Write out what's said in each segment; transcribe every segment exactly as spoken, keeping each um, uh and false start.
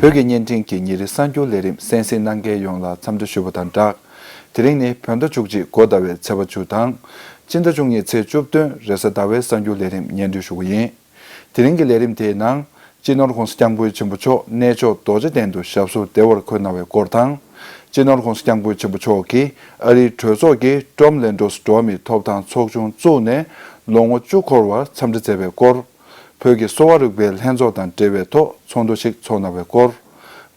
བོད་ཀྱི་བརྙན་འཕྲིན་གྱི་ཉིན་རེའི་གསར་འགྱུར་ལས་རིམ་གསན་གཟིགས་གནང་མཁན་ཡོངས་ལ་འཚམས་འདྲི་ཞུ་བ་དང་སྦྲགས། དེ་རིང་ནི་བོད་ཟླ་བཅུ་གཅིག་འགོ་ཟླ་བའི་ཚེས་པ་བཅུ་དང་། སྤྱི་ཟླ་བཅུ་གཉིས་ཚེས་བཅུ་བདུན་རེས་གཟའ་ཟླ་བའི་གསར་འགྱུར་ལས་རིམ་སྙན་སྒྲོན་ཞུ་གི་ཡིན། དེ་རིང་གི་ལས་རིམ་དེའི་ནང་། སྤྱི་ནོར་༸གོང་ས་༸སྐྱབས་མགོན་ཆེན་པོ་མཆོག་གནས་མཆོག་རྡོ་རྗེ་གདན་དུ་ཞབས་སོར་བདེ་བར་འཁོད་གནང་བའི་སྐོར་དང་། སྤྱི་ནོར་༸གོང་ས་༸སྐྱབས་མགོན་ཆེན་པོ་མཆོག་གིས་ཨ་རིའི་གྲོས་ཚོགས་ཀྱི་ཀྲོམ་ལེན་ཌོས་འགྲོ་བ་མིའི་ཐོབ་ཐང་ཚོགས་ཆུང་བཙུགས་ནས་ལོ་ངོ་བཅུ་འཁོར་བར་འཚམས་འདྲི་མཛད་པའི་སྐོར། བོད་ཀྱི་གསོ་བ་རིག་པའི་ལྷན་ཚོགས་དང་འབྲེལ་བའི་ཐོག་ཚོགས་འདུ་ཞིག་ཚོགས་གནང་བའི་སྐོར།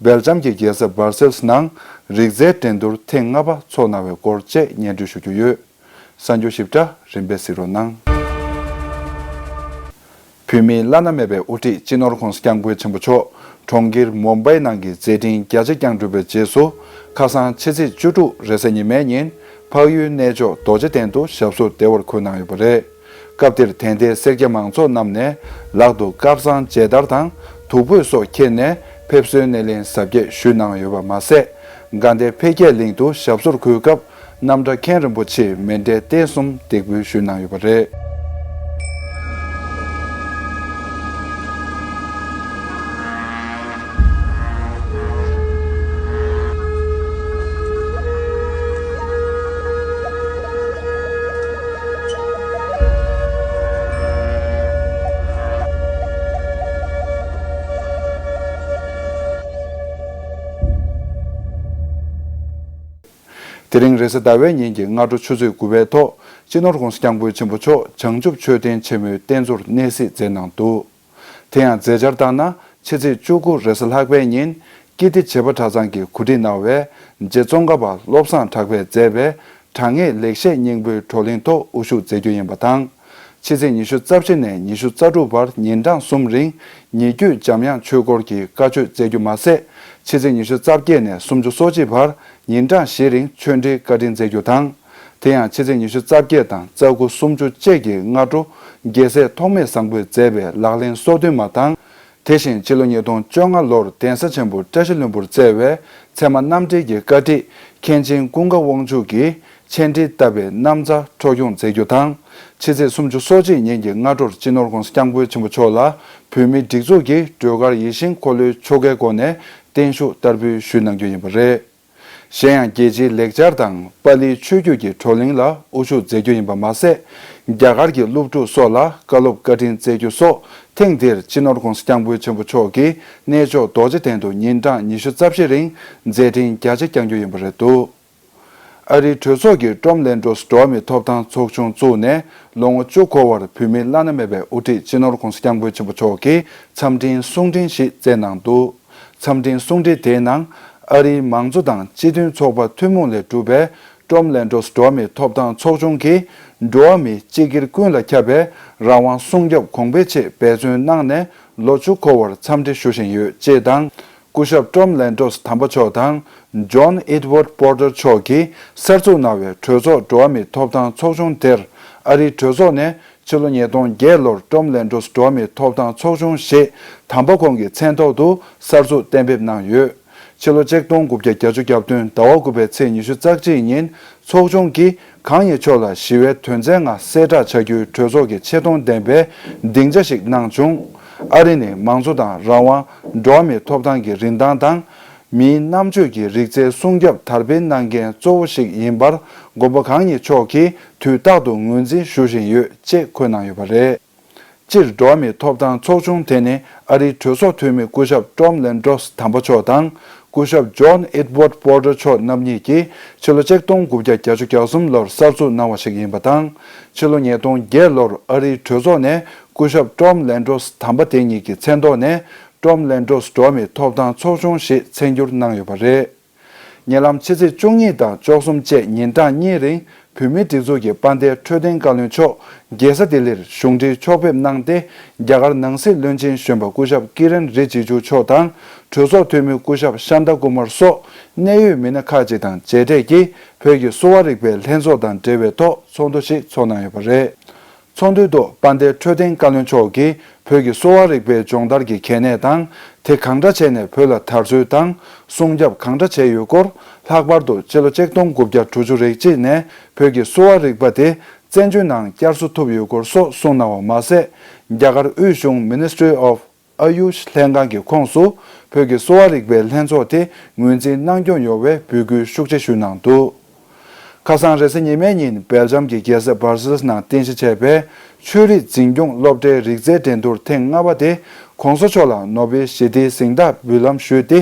སྦེལ་ཇམ་གྱི་རྒྱལ་ས་སྦར་སེལ་སི་ནང་རིག་རྩལ་འགྲན་བསྡུར་ཐེངས་ལྔ་པ་ཚོགས་གནང་བའི་སྐོར་བཅས་སྙན་སྒྲོན་ཞུ་རྒྱུ་ཡོད། གསར་འགྱུར་ཞིབ་ཕྲ་རིམ་པས་གཟིགས་རོགས་གནང་། བོད་མིའི་བླ་ན་མེད་པའི་དབུ་ཁྲིད་སྤྱི་ནོར་༸གོང་ས་༸སྐྱབས་མགོན་ཆེན་པོ་མཆོག་གྲོང་ཁྱེར་མུམ་བྷའི་ནང་གི་མཛད་འཕྲིན་རྒྱ་ཆེ་བསྐྱངས་གྲུབ་པའི་རྗེས་སུ། ཁ་སང་ཕྱི་ཚེས་བཅུ་དྲུག་རེས་གཟའ་ཉི་མའི་ཉིན་འཕགས་ཡུལ་གནས་མཆོག་རྡོ་རྗེ་གདན་དུ་ཞབས་སོར་བདེ་བར་འཁོད་གནང་ཡོད་པ་རེད། སྐབས་དེར་དད་ལྡན་སེར་སྐྱ་མང་ཚོགས་རྣམས་ནས་ལག་ཏུ་དཀར་བཟང་མཇལ་དར་དང་བདུག་སྤོས་སོགས་ཁྱེར་ནས་ཕེབས་བསུའི་སྣེ་ལེན་གཟབ་རྒྱས་ཞུས་གནང་ཡོད་པ་མ་ཟད། དགའ་ལྡན་འཕེལ་རྒྱས་གླིང་དུ་ཞབས་སོར་འཁོད་སྐབས་རྣམ་གྲྭ་མཁན་རིན་པོ་ཆེས་མཎྜལ་རྟེན་གསུམ་འདེགས་འབུལ་ཞུས་གནང་ཡོད་པ་རེད། དེ་རིང་རེས་གཟའ་ཟླ་བའི་ཉིན་གྱི་སྔ་དྲོ་ཆུ་ཚོད་དགུ་པའི་ཐོག་སྤྱི་ནོར་༸གོང་ས་༸སྐྱབས་མགོན་ཆེན་པོ་མཆོག་བྱང་ཆུབ་མཆོད་རྟེན་ཆེན་མོའི་རྟེན་གཙོར་གནས་གཟིགས་མཛད་གནང་འདུག་དེ་ཡང་མཛད་འཆར་ལྟར་ན། ཕྱི་ཚེས་བཅུ་དགུ་རེས་གཟའ་ལྷག་པའི་ཉིན་ཀིརྟི་བྱེས་པ་གྲྭ་ཚང་གིས་གོ་སྒྲིག་གནང་བའི་རྗེ་ཙོང་ཁ་པ་བློ་བཟང་གྲགས་པས་མཛད་པའི་དྲང་ངེས་ལེགས་བཤད་སྙིང་པོའི་བགྲོ་གླེང་ཐོག་དབུ་བཞུགས་མཛད་རྒྱུ་ཡིན་པ་དང་། ཕྱི་ཚེས་ཉི་ཤུ་རྩ་བཞི་ནས་ཉི་ཤུ་རྩ་དྲུག་བར་ཉིན་གྲངས་གསུམ་རིང་ཉེ་བརྒྱུད་འཇམ་དབྱངས་ཆོས་སྐོར་གྱི་བཀའ་ཆོས་མཛད་རྒྱུ་མ་ཟད། ཕྱི་ཚེས་ཉི་ཤུ་རྩ་བརྒྱད་ནས་སུམ་ཅུ་སོ་གཅིག་བར་ཉིན་གྲངས་བཞི་རིང་ཆོས་འབྲེལ་བཀའ་དྲིན་མཛད་རྒྱུ་དང་། དེ་ཡང་ཕྱི་ཚེས་ཉི་ཤུ་རྩ་བརྒྱད་དང་རྩ་དགུ་སུམ་ཅུ་བཅས་ཀྱི་སྔ་དྲོ་རྒྱལ་སྲས་ཐོགས་མེད་བཟང་པོས་མཛད་པའི་ལག་ལེན་སོ་བདུན་མ་དང་། དེ་བཞིན་ཕྱི་ལོ་ཉིས་སྟོང་བཅོ་ལྔ་ལོར་གདན་ས་ཆེན་པོ་བཀྲ་ཤིས་ལྷུན་པོར་བསྩལ་བའི་ཚད་མ་རྣམ་འགྲེལ་གྱི་བཀའ་ཁྲིད་མཁན་ཆེན་ཀུན་དགའ་དབང་ཕྱུག་གིས་མཆན་འགྲེལ་བཏབ་པའི་ན་བཟའ་འཕྲོ་སྐྱོང་མཛད་རྒྱུ་དང་། ཕྱི་ཚེས་སུམ་ཅུ་སོ་གཅིག་ཉིན་གྱི་སྔ་དྲོར་སྤྱི་ནོར་༸གོང་ས་༸སྐྱབས་མགོན་ཆེན་པོ་མཆོག་ལ་བོད་མིའི་སྒྲིག་འཛུགས་ཀྱི་སྒྲོལ་དཀར་ཡིད་བཞིན་འཁོར་ལོའི་ཆོ་གའི་སྒོ་ནས་བརྟན་བཞུགས་བསྟར་འབུལ་ཞུས་གནང་རྒྱུ་ཡིན་པ་རེད། གཞན་ཡང་རྒྱལ་སྤྱིའི་ལེགས་སྦྱར་དང་པཱ་ལིའི་ཆོས་བརྒྱུད་ཀྱི་བགྲོ་གླེང་ལ་དབུ་བཞུགས་མཛད་རྒྱུ་ཡིན་པ་མ་ཟད། རྒྱ་གར་གྱི་སློབ་ཕྲུག་སོགས་ལ་བཀའ་སློབ་བཀའ་དྲིན་སྩལ་རྒྱུ་སོགས་ཐེངས་འདིར་སྤྱི་ནོར་༸གོང་ས་༸སྐྱབས་མགོན་ཆེན་པོ་མཆོག་གིས་གནས་མཆོག་རྡོ་རྗེ་གདན་དུ་ཉིན་གྲངས་ཉི་ཤུ་རྩ་བཞི་རིང་མཛད་འཕྲིན་རྒྱ་ཆེ་བསྐྱང་རྒྱུ་ཡིན་པ་རེད་འདུག་ཨ་རིའི་གྲོས་ཚོགས་ཀྱི་ཀྲོམ་ལེན་ཌོས་འགྲོ་བ་མིའི་ཐོབ་ཐང་ཚོགས་ཆུང་བཙུགས་ནས་ལོ་ངོ་བཅུ་འཁོར་བར་བོད་མིའི་བླ་ན་མེད་པའི་དབུ་ཁྲིད་སྤྱི་ནོར་༸གོང་ས་༸སྐྱབས་མགོན་ཆེན་པོ་མཆོག་གིས་འཚམས་འཕྲིན་གསུང་འཕྲིན་ཞིག་བསྩལ་གནང་འདུག་འཚམས་འཕྲིན་གསུང་འཕྲིན་དེའི་ནང་ཨ་རིའི་མང་གཙོ་དང་སྤྱི་མཐུན་ཚོགས་པ་ཐུན་མོང་ལས་གྲུབ་པའི་ཀྲོམ་ལེན་ཌོས་འགྲོ་བ་མིའི་ཐོབ་ཐང་ཚོགས་ཆུང་གིས་འགྲོ་བ་མི་སྤྱི་སྒེར་ཀུན་ལ་ཁྱབ་པའི་རང་དབང་སྲུང་སྐྱོབ་གོང་འཕེལ་ཆེད་འབད་བརྩོན་གནང་ནས་ལོ་བཅུ་འཁོར་བར་འཚམས་འདྲི་ཞུ་བཞིན་ཡོད་ཅེས་དང་། སྐུ་ཞབས་ཀྲོམ་ལེན་ཌོས་དམ་པ་མཆོག་དང་ཇོན་ཨེད་ཝར་པོར་ཏར་མཆོག་གིས་གསར་འཛུགས་གནང་བའི་གྲོས་ཚོགས་འགྲོ་བ་མིའི་ཐོབ་ཐང་ཚོགས་ཆུང་དེར་ཨ་རིའི་གྲོས་ཚོགས་ནས་ཕྱི་ལོ་ཉིས་སྟོང་བརྒྱད་ལོར་ཀྲོམ་ལེན་ཌོས་འགྲོ་བ་མིའི་ཐོབ་ཐང་ཚོགས་ཆུང་ཞེས་དམ་པ་ཁོང་གི་མཚན་ཐོག་ཏུ་གསར་འཛུགས་གཏན་འབེབས་གནང་ཡོད། ཕྱི་ལོ་ཆིག་སྟོང་དགུ་བརྒྱ་བརྒྱད་ཅུ་གྱ་བདུན་ཟླ་བ་དགུ་པའི་ཚེས་ཉི་ཤུ་རྩ་གཅིག་ཉིན་ཚོགས་ཆུང་གིས་གང་ཉིད་མཆོག་ལ་ཞི་བའི་དོན་ཚན་ལྔ་གསལ་བསྒྲགས་བྱ་རྒྱུའི་གྲོས་ཚོགས་ཀྱི་ཆེ་མཐོང་ལྡན་པའི་སྡིངས་ཆ་ཞིག་གནང་བྱུང་། ཨ་རི་ནི་མང་གཙོ་དང་རང་དབང་། འགྲོ་བ་མིའི་ཐོབ་ཐང་གི་རིན་ཐང་དང་། མིའི་རྣམ་དཔྱོད་ཀྱི་རིག་རྩལ་སྲུང་སྐྱོབ་དར་སྤེལ་གནང་མཁན་གཙོ་བོ་ཞིག་ཡིན་པར་མགོན་པོ་གང་ཉིད་མཆོག་གིས་དུས་རྟག་ཏུ་ངོས་འཛིན་ཞུ་བཞིན་ཡོད་ཅེས་འཁོད་གནང་ཡོད་པ་རེད། སྤྱིར་འགྲོ་བ་མིའི་ཐོབ་ཐང་ཚོགས་ཆུང་དེ་ནི་ཨ་རིའི་གྲོས་ཚོགས་འཐུས་མི་སྐུ་ཞབས་ཀྲོམ་ལེན་ཌོས་དམ་པ་མཆོག་དང་སྐུ་ཞབས་ཇོན་ཨེད་ཝར་པོར་ཏར་མཆོག་རྣམ་གཉིས་ཀྱིས་ཕྱི་ལོ་ཆིག་སྟོང་དགུ་བརྒྱ་བརྒྱད་ཅུ་གྱ་གསུམ་ལོར་གསར་འཛུགས་གནང་བ་ཞིག་ཡིན་པ་དང་། ཕྱི་ལོ་ཉིས་སྟོང་བརྒྱད་ལོར་ཨ་རིའི་གྲོས་ཚོགས་ནས་སྐུ་ཞབས་ཀྲོམ་ལེན་ཌོས་དམ་པ་དེ་ཉིད་ཀྱི་མཚན་ཐོག་ནས་ཀྲོམ་ལེན་ཌོས་འགྲོ་བ་མིའི་ཐོབ་ཐང་ཚོགས་ཆུང་ཞེས་མཚན་བསྒྱུར་གནང་ཡོད་པ་རེད། ཉེ་ལམ་ཕྱི་ཚེས་བཅུ་གཉིས་དང་བཅུ་གསུམ་བཅས་ཉིན་གྲངས་གཉིས་རིང་བོད་མིའི་སྒྲིག་འཛུགས་ཀྱི་དཔལ་ལྡན་འཕྲོད་བསྟེན་བཀའ་བློན་མཆོག་རྒྱལ་ས་ལྡི་ལིར་གཞུང་འབྲེལ་ཕྱོགས་ཕེབས་གནང་སྟེ། རྒྱ་གར་ནང་སྲིད་བློན་ཆེན་གཞོན་པ་སྐུ་ཞབས་ཀི་རན་རི་ཇི་ཇུ་མཆོག་དང་གྲོས་ཚོགས་འཐུས་མི་སྐུ་ཞབས་ཤཱན་ཏཱ་ཀུ་མར་སོགས་གནད་ཡོད་མི་སྣ་ཁག་ཅིག་དང་མཇལ་འཕྲད་ཀྱིས་བོད་ཀྱི་གསོ་བ་རིག་པའི་ལྷན་ཚོགས་དང་འབྲེལ་བའི་ཐོག་ཚོགས་འདུ་ཞིག་ཚོགས་གནང་ཡོད་པ་རེད། ཚོགས་འདུའི་ཐོག་དཔལ་ལྡན་འཕྲོད་བསྟེན་བཀའ་བློན་མཆོག་གིས་བོད་ཀྱི་གསོ་བ་རིག་པའི་སྦྱོང་བརྡར་གྱི་གལ་གནད་དང་། དེ་གང་འདྲ་བྱས་ནས་བོད་ལ་དར་སྲོལ་དང་སྲུང་སྐྱོབ་གང་འདྲ་བྱས་ཡོད་སྐོར། ལྷག་པར་དུ་ཕྱི་ལོ་ཆིག་སྟོང་དགུ་བརྒྱ་དྲུག་ཅུ་རེ་གཅིག་ནས་བོད་ཀྱི་གསོ་བ་རིག་པ་དེ་བཙན་བྱོལ་ནང་བསྐྱར་གསོ་ཐུབ་ཡོད་སྐོར་སོགས་གསུངས་གནང་བ་མ་ཟད། རྒྱ་གར་དབུས་གཞུང་Ministry of ཨ་ཡུཤ་ལྷན་ཁང་གི་ཁོངས་སུ་བོད་ཀྱི་གསོ་བ་རིག་པའི་ལྷན་ཚོགས་དེ་ངོས་འཛིན་གནང་སྐྱོང་ཡོང་བའི་འབོད་སྐུལ་ཤུགས་ཆེ་ཞུས་གནང་འདུག་ཁ་སང་རེས་གཟའ་ཉི་མའི་ཉིན་སྦེལ་ཇམ་གྱི་རྒྱལ་ས་སྦར་སིལ་ནང་རྟེན་གཞི་བྱས་པའི་ཆོས་རིག་འཛིན་སྐྱོང་སློབ་གྲྭའི་རིག་རྩལ་འགྲན་བསྡུར་ཐེངས་ལྔ་པ་དེ་༸གོང་ས་མཆོག་ལ་ནོ་བེལ་ཞི་བདེའི་གཟེངས་རྟགས་འབུལ་ལམ་ཞུས་ཏེ་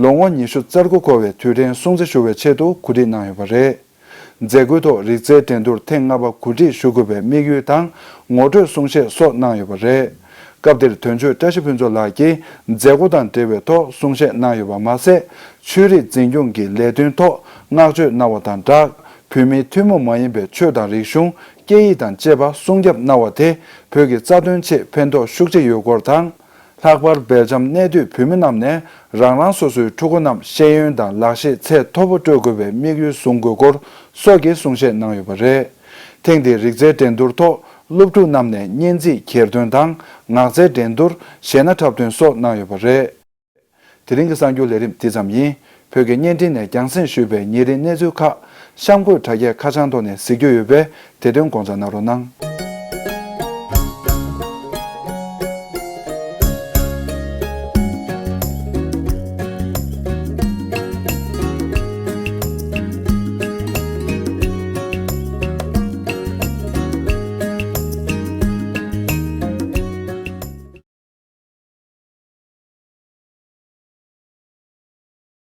ལོ་ངོ་ཉི་ཤུ་རྩ་དགུ་འཁོར་བའི་དུས་དྲན་སྲུང་བརྩི་ཞུ་བའི་ཆེད་དུ་གོ་སྒྲིག་གནང་ཡོད་པ་རེད། མཛད་སྒོའི་ཐོག་རིག་རྩལ་འགྲན་བསྡུར་ཐེངས་ལྔ་པ་གོ་སྒྲིག་ཞུ་དགོས་པའི་དམིགས་ཡུལ་དང་ངོ་སྤྲོད་གསུང་བཤད་སོགས་གནང་ཡོད་པ་རེད། སྐབས་དེར་དོན་གཅོད་བཀྲ་ཤིས་ཕུན་ཚོགས་ལགས་ཀྱིས་མཛད་སྒོ་དང་འབྲེལ་བའི་ཐོག་གསུང་བཤད་གནང་ཡོད་པ་མ་ཟད། ཆོས་རིག་འཛིན་སྐྱོང་གི་ལས་དོན་ཐོག་བསྔགས་བརྗོད་གནང་བ་དང་སྦྲགས། བོད་མིའི་ཐུན་མོང་མ་ཡིན་པའི་ཆོས་དང་རིག་གཞུང་། སྐད་ཡིག་དང་བཅས་པ་སྲུང་སྐྱོབ་གནང་བ་དེ་བོད་ཀྱི་རྩ་དོན་ཆེད་ཕན་ཐོགས་ཤུགས་ཆེ་ཡོད་སྐོར་དང་། ལྷག་པར་སྦེལ་ཇམ་གནས་སྡོད་བོད་མི་རྣམས་ནས་རང་རང་སོ་སོའི་ཕྲུ་གུ་རྣམས་ཤེས་ཡོན་དང་ལག་ཤེས་ཚད་མཐོ་པོ་སྤྲོད་དགོས་པའི་དམིགས་ཡུལ་བཟུང་དགོས་སྐོར་སོགས་ཀྱི་གསུང་བཤད་གནང་ཡོད་པ་རེད། ཐེངས་འདིའི་རིག་རྩལ་འགྲན་བསྡུར་ཐོག་སློབ་ཕྲུག་རྣམས་ནས་སྙན་ཚིག་གྱེར་འདོན་དང་ངག་རྩལ་འགྲན་བསྡུར། གཞས་སྣ་འཁྲབ་སྟོན་སོགས་གནང་ཡོད་པ་རེད། དེ་རིང་གི་གསར་འགྱུར་ལས་རིམ་འདི་ཙམ་ཡིན། བོད་ཀྱི་བརྙན་འཕྲིན་ནས་རྒྱང་སྲིང་ཞུས་པའི་ཉིན་རེའི་གནས་ཚུལ་ཁག་གཤམ་འཁོད་དྲ་རྒྱའི་ཁ་བྱང་ཐོག་ནས་གཟིགས་རྒྱུ་ཡོད་པས་དེ་དོན་དགོངས་འཇགས་གནང་རོགས་གནང་།